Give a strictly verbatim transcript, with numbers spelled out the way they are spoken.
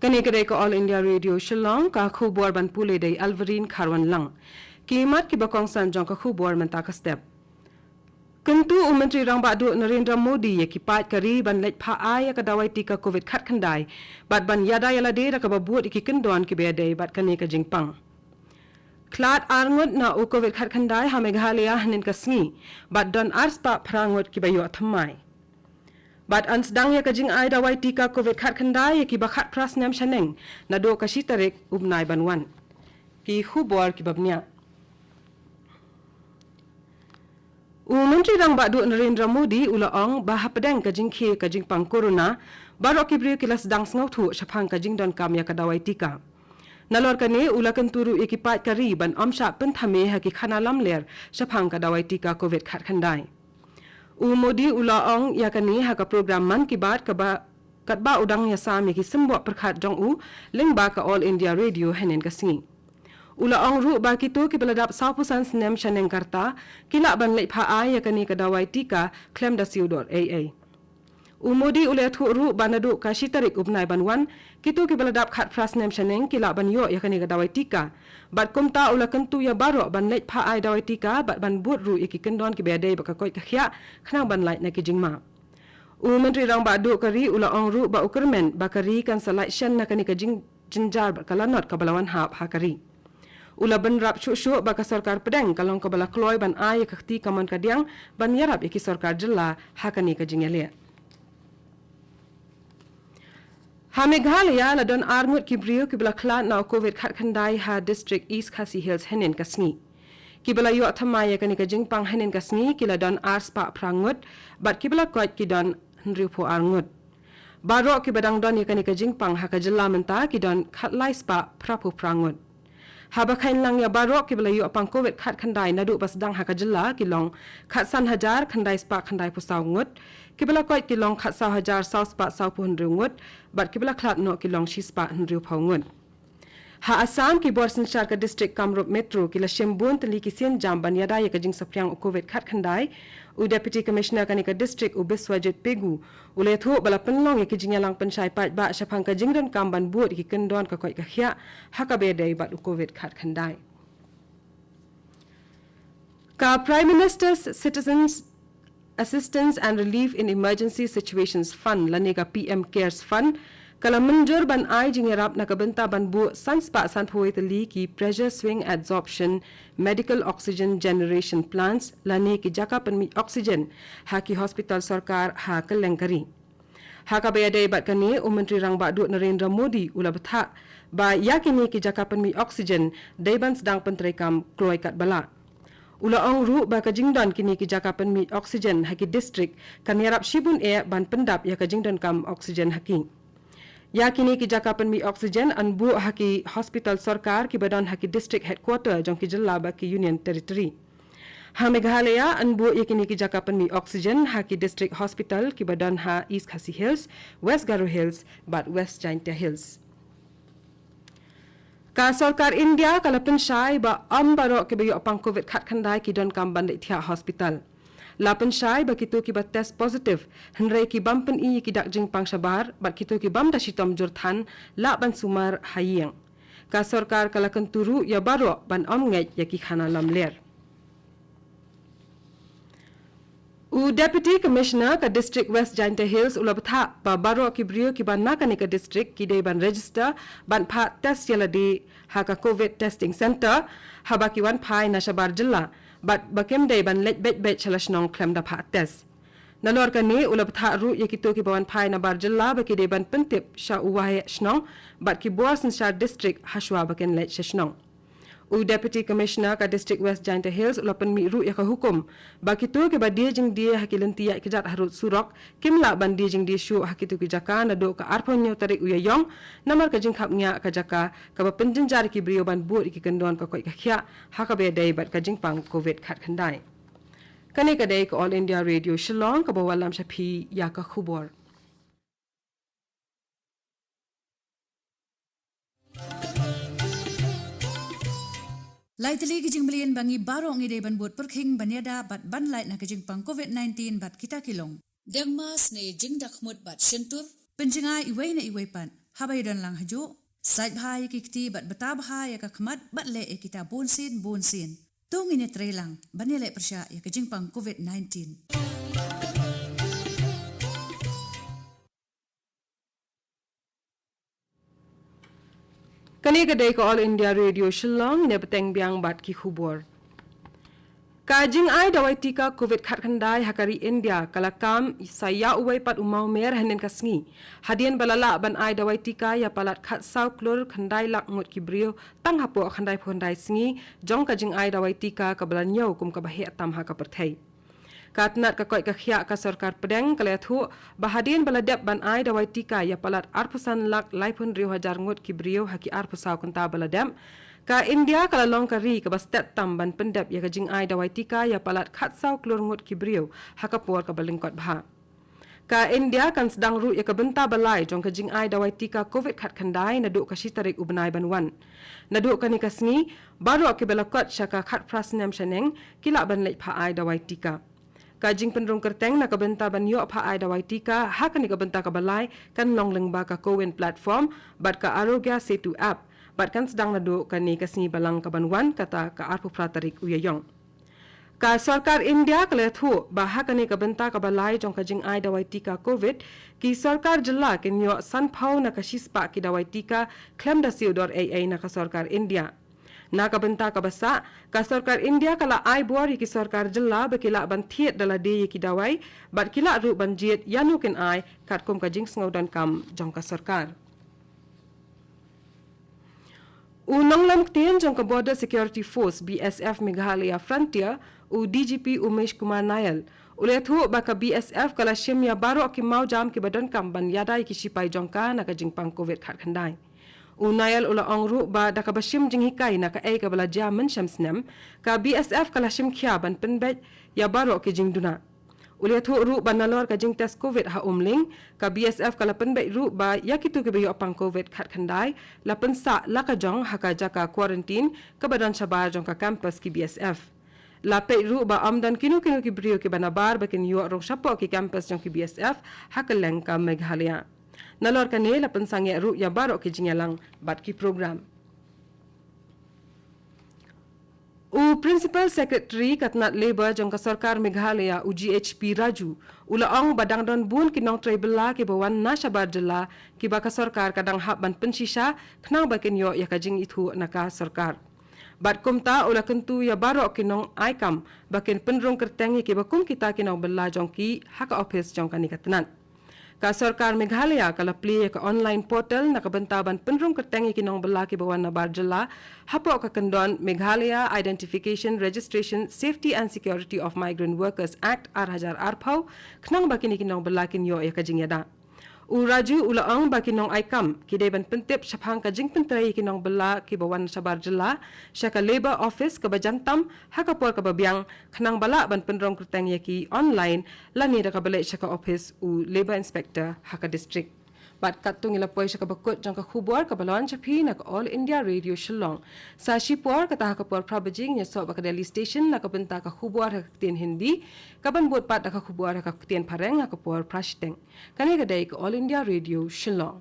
Kane ka dei ka All India Radio Shillong, ka khubor ban pule da i Alverine Kharwanlang. Ki mat kiba kongsan jong ka khubor mynta ka step. Kyntu u Myntri Rangbah Duh Narendra Modi ïa ki paid ka ri ban leit phah ai ïa ka dawai tika covid khatkhyndai bad ban ïada ïa lade da kaba bud ïa ki kyndon kiba ïadei bad kane ka jingpang. Khlad ar ngut na u covid khatkhyndai ha Meghalaya hynnin ka sngi bad don ar spah phra ngut kiba ïoh thymmai. Bad yn sdang ïa ka jingai dawai tika covid khatkhyndai ïa kiba khatphra snem shaneng naduh ka shi tarik u bnai ban wan. Ki khubor kiba bniah. U Myntri Rangbah Duh Narendra Modi u la ong ba hapdeng ka jingkhie ka jingpang corona, baroh ki briew ki la sdang sngewthuh shaphang ka jingdonkam ïa ka dawai tika. Nalor kane u la kyntu ruh ïa ki paid ka ri ban ym shah pynthame ha ki khana lamler shaphang ka dawai tika covid khatkhyndai. U Modi u la ong ïa kane ha ka program Mann Ki Baat kaba katba u dang ïasam ïa ki symboh pyrkhat jong u lyngba ka All India Radio hynnin ka sngi. U la ong ruh ba kito kiba la dap sawphew san snem shaneng ka rta ki lah ban leit phah ai ïa kane ka dawai tika khlem da siew dor ei ei. U Modi u la ïathuh ruh ba naduh ka shi tarik u bnai ban wan, kito kiba la dap khatphra snem shaneng ki lah ban ïoh ïa kane ka dawai tika. Bad kumta u la kyntu ïa baroh ban leit phah ai dawai tika bad ban bud ruh ïa ki kyndon kiba ïadei bad ka koit ka khiah khnang ban lait na ki jingma. U Myntri Rangbah Duh ka ri u la ong ruh ba u kyrmen ba ka ri kan sa lait shen na kane ka jingjynjar bad ka lanot kaba la wan hap ha ka ri. U la bynrap shuh shuh ba ka sorkar pdeng ka long kaba la kloi ban ai ïa ka kti kamon kadiang ban ïarap ïa ki sorkar jylla ha kane ka jingïaleh. Ha Meghalaya la don ar ngut ki briew kiba la khlad na u covid khatkhyndai ha district East Khasi Hills hynnin ka sngi. Kiba la ïoh thymmai ïa kane ka jingpang hynnin ka sngi ki la don ar spah phra ngut bad kiba la koit ki don hynriewphew ar ngut. Baroh kiba dang don ïa kane ka jingpang ha ka jylla mynta ki don khatlai spah phraphew phra ngut. Haba kheiñ lang ïa baroh kiba la ïoh pang covid khatkhyndai naduh ba sdang ha ka jylla ki long khatsan hajar khyndai spah khyndaiphew saw ngut, kiba la koit ki long khatsaw hajar saw spah sawphew hynriew ngut bad kiba la khlad noh ki long shi spah hynriewphew ngut. Ha Assam ki bor synshar ka district Kamrup Metro ki la shim bun tylli ki sienjam ban ïada ïa ka jingsaphriang u covid khatkhyndai. U Deputy Commissioner kane ka district u Biswajit Pegu u la ïathuh ba la pynlong ïa ki jingïalang pynshai paidbah shaphang ka jingdonkam ban bud ïa ki kyndon ka koit ka khiah ha kaba ïadei bad u covid khatkhyndai. Ka Prime Minister's Citizens Assistance and Relief in Emergency Situations Fund lane ka P M Cares Fund ka la mynjur ban ai jingïarap na ka bynta ban buh san spah sanphew wei tylli ki pressure swing adsorption medical oxygen generation plants lane ki jaka pynmih oxygen ha ki hospital sorkar ha kylleng ka ri. Ha kaba ïadei bad kane, u Myntri Rangbah Duh Narendra Modi u la bthah ba ïa kine ki jaka pynmih oxygen dei ban sdang pyntreikam kloi katba lah. U la ong ruh ba ka jingdon kine ki jaka pynmih oxygen ha ki district kan ïarap shibun eh ban pyndap ïa ka jingdonkam oxygen ha ki. Ïa kine ki jaka pynmih oxygen yn buh ha ki hospital sorkar kiba don ha ki district headquarter jong ki jylla bad ki Union Territory. Ha Meghalaya yn buh ïa kine ki jaka pynmih oxygen ha ki district hospital kiba don ha East Khasi Hills, West Garo Hills bad West Jaintia Hills. Ka sorkar India ka la pynshai ba ym baroh kiba ïoh pang covid khatkhyndai ki donkam ban leit thiah hospital. La pynshai ba kito kiba test positive hynrei ki bym pyni ïa ki dak jingpang shabar bad kito ki bym da shitom jur than lah ban sumar ha ïing. Ka sorkar ka la kyntu ruh ïa baroh ban ym ngeit ïa ki khana lamler. U Deputy Commissioner ka District West Jaintia Hills u la bthah ba baroh ki briew kiba na kane ka district ki dei ban register ban phah test ïa lade ha ka covid testing centre haba ki wan phai na shabar jylla bad ba kim dei ban leit beit beit sha la shnong khlem da phah test. Nalor kane u la bthah ruh ïa kito kiba wan phai na bar jylla ba ki dei ban pyntip sha u waheh shnong bad ki bor synshar district hashwa ba kin leit sha shnong. U Deputy Commissioner ka District West Jaintia Hills u la pynmih ruh ïa ka hukum ba kito kiba die jingdie ha ki lynti ïaid kjat harud surok kim lah ban die jingdie shuh ha kito ki jaka naduh ka arphew hynñiew tarik u Ïaïong namar ka jingkhapngiah ka jaka kaba pynjynjar ïa ki briew ban bud ïa ki kyndon ka koit ka khiah ha kaba ïadei bad ka jingpang covid khatkhyndai. Kane ka dei ka All India Radio Shillong kaba wallam sha phi ïa ka khubor. Lai tylli ki jingmlien ba ngi baroh ngi dei ban bud pyrkhing ban ïada bad ban lait na ka jingpang covid nineteen bad kita ki long: dengma, snier, jingdakhmut bad shyntur. Pynjngai iwei na iwei pat. Haba ïadon lang hajuh, sait bha ïa ki kti bad bta bha ïa ka khmat bad leh ïa kita bunsien bunsien. To ngin ïatreilang ban ïaleh pyrshah ïa ka jingpang COVID nineteen. Kane ka dei ka All India Radio Shillong, ne bteng biang bad ki khubor. Ka jingai dawai tika COVID khatkhyndai ha ka ri India ka la kam sa ïa uwei pat u mawmer hynnin ka sngi, hadien ba la lah ban ai dawai tika ïa palat khatsaw klur khyndai lak ngut ki briew tang hapoh khyndaiphew khyndai sngi jong ka jingai dawai tika kaba la ñiew kum kaba heh tam ha ka pyrthei. Ka tnat ka koit ka khiah ka sorkar pdeng ka la ïathuh ba hadien ba la dep ban ai dawai tika ïa palat arphew san lak laiphew hynriew hajar ngut ki briew ha ki arphew saw kynta ba la dep, ka India ka la long ka ri kaba stet tam ban pyndep ïa ka jingai dawai tika ïa palat khatsaw klur ngut ki briew ha ka por kaba lyngkot bha. Ka India kan sdang ruh ïa ka bynta ba lai jong ka jingai dawai tika COVID khatkhyndai naduh ka shi tarik u bnai ban wan. Naduh kane ka sngi, baroh kiba la kot sha ka khatphra snem shaneng ki lah ban leit phah ai dawai tika. Ka jingpynrung kyrteng na ka bynta ban ïoh phah ai dawai tika ha kane ka bynta kaba lai kan long lyngba ka CoWIN platform bad ka Aarogya Setu app, bad kan sdang naduh kane ka sngi Balang kaban wan, kata ka arphew phra tarik u Ïaïong. Ka sorkar India ka la ïathuh ba ha kane ka bynta kaba lai jong ka jingai dawai tika COVID, ki sorkar jylla kin ïoh sanphew na ka shispah ki dawai tika khlem da siew dor ei ei na ka sorkar India. Na ka bynta kaba sah, ka sorkar India ka la ai bor ïa ki sorkar jylla ba ki lah ban thied da lade ïa ki dawai bad ki lah ruh ban jied ïano kin ai katkum ka jingsngew donkam jong ka sorkar. U nonglam ktien jong ka Border Security Force, B S F, Meghalaya Frontier, u D G P Umesh Kumar Nair, u la ïathuh ba ka B S F ka la shim ïa baroh ki mawjam kiba donkam ban ïada ïa ki shipai jong ka na ka jingpang COVID khatkhyndai. U Nair u la ong ruh ba da kaba shim jinghikai na kaei kaba la jia mynshem snem, ka B S F ka la shim khia ban pynbeit ïa baroh ki jingduna. U la ïathuh ruh ba nalor ka jingtest COVID ha Umling, ka B S F ka la pynbeit ruh ba ïa kito kiba ïoh pang COVID khatkhyndai la pynsah la ka jong ha ka jaka quarantine kaba don shabar jong ka campus ki B S F. La peit ruh ba ym don kino kino ki briew kiba nabar ba kin ïoh rung shapoh ki campus jong ki B S F ha kylleng ka Meghalaya. Nalor kane la pynsangeh ruh ïa baroh ki jingïalang bad ki program. U Principal Secretary ka tnat Labour jong ka sorkar Meghalaya, u G H P Raju, u la ong ba dang don bun ki nongtrei bylla kiba wan na shabar jylla kiba ka sorkar ka dang hap ban pynshisha khnang ba kin ïoh ïa ka jingithuh na ka sorkar. Bad kumta u la kyntu ïa baroh ki nongai kam ba kin pynrung kyrteng ïa kiba kum kita ki nongbylla jong ki ha ka ophis jong kane ka tnat. Ka sorkar Meghalaya ka la plie ïa ka online portal na ka bynta ban pynrung kyrteng ïa ki nongbylla kiba wan nabar jylla hapoh ka kyndon Meghalaya Identification, Registration, Safety and Security of Migrant Workers Act ar hajar arphew, khnang ba kine ki nongbylla kin ïoh ïa ka jingïada. U Raju u la ong ba ki nongai kam ki dei ban pyntip shaphang ka jingpyntrei ïa ki nongbylla kiba wan shabar jylla sha ka Labour Office kaba jan tam ha ka por kaba biang, khnang ba lah ban pynrung kyrteng ïa ki online lane da kaba leit sha ka ophis u Labour Inspector ha ka district. Bad katto ngi la poi sha kaba kut jong ka khubor kaba la wan sha phi na ka All India Radio Shillong. Sa shipor, kata ha ka por phra baje ngin ïasoh bad ka Delhi Station na ka bynta ka khubor ha ka ktien Hindi, kaban bud pat da ka khubor ha ka ktien Phareng ha ka por phra shiteng. Kane ka dei ka All India Radio Shillong.